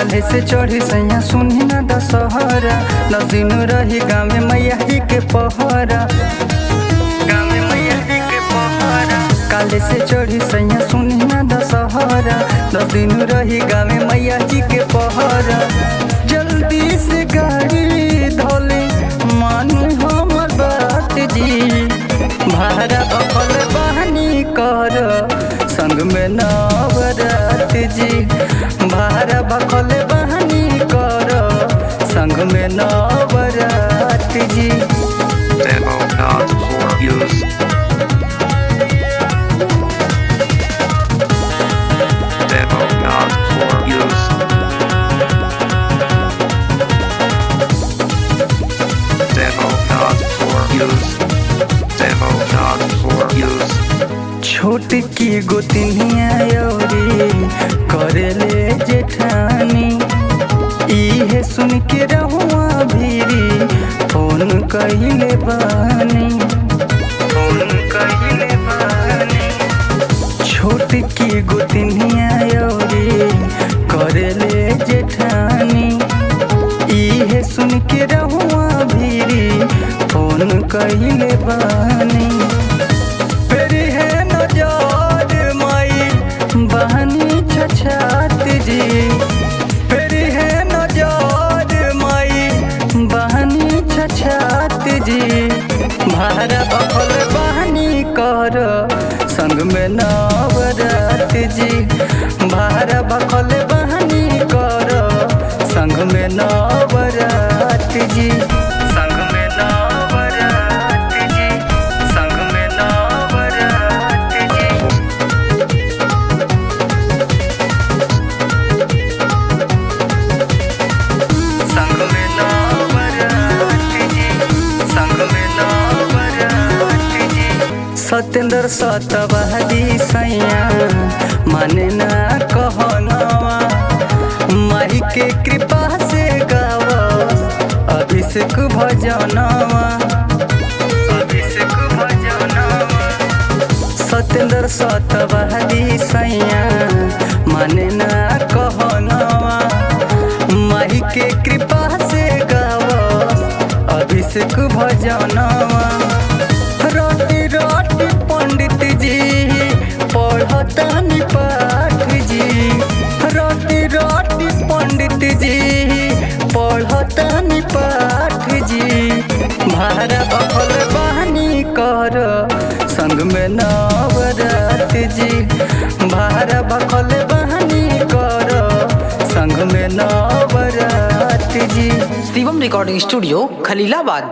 काल्हे से चढ़ी सैया सुनी ना दशहरा, नसीन रही गाँव में मैया जी के पहरा, गाँव में मैया जी के पहरा। काल्हे से चढ़ी सैया सुनी ना दशहरा, नसीन रही गाँव में मैया जी के पहरा। जल्दी से गाड़ी धोले मानी हमर बात जी, भाड़ा भखल बहनी कर संग में नवरात जी, भाड़ा भखल बहनी कर संग में नवरात जी। Demo not for use. Demo not for use. Demo not for use. Demo not for use. छोट की गोतिनिया अउरी करेले जेठानी, इहे सुन के रहुआ भीरी फोन कइले बानी, फोन कइले बानी। छोट की गोतिनिया अउरी करेले जेठानी, इहे सुन के रहुआ भीरी फोन कइले बानी। फेरी है नजर माई बहनी छछात जी, फेरी है नजर माई बहनी छछात जी, भाड़ा भखल बहनी कर संग में नवरात जी, भाड़ा भखल बहनी कर संग में नवरात जी, संग में नवरात जी, संग में नवरात जी। संग में नवरात जी, संग में नवरात जी। सत्येंद्र सतवादी सैया माने ना कहनवा, माही के कृपा से गाव अभिषेक भजनवा, अभिषेक भजनवा। सत्येंद्र सतवादी सैया माने ना कहनवा, माही के कृपा से गाव अभिषेक भजनवा। रोटी रोटी पंडित जी पढ़तानी पाठ जी, रोटी रोटी पंडित जी पढ़तानी पाठ जी, भाड़ा भखल बहनी कर संग में नवरात जी, भाड़ा भखल बहनी कर संग में नवरात जी। Shivam recording studio Khalilabad.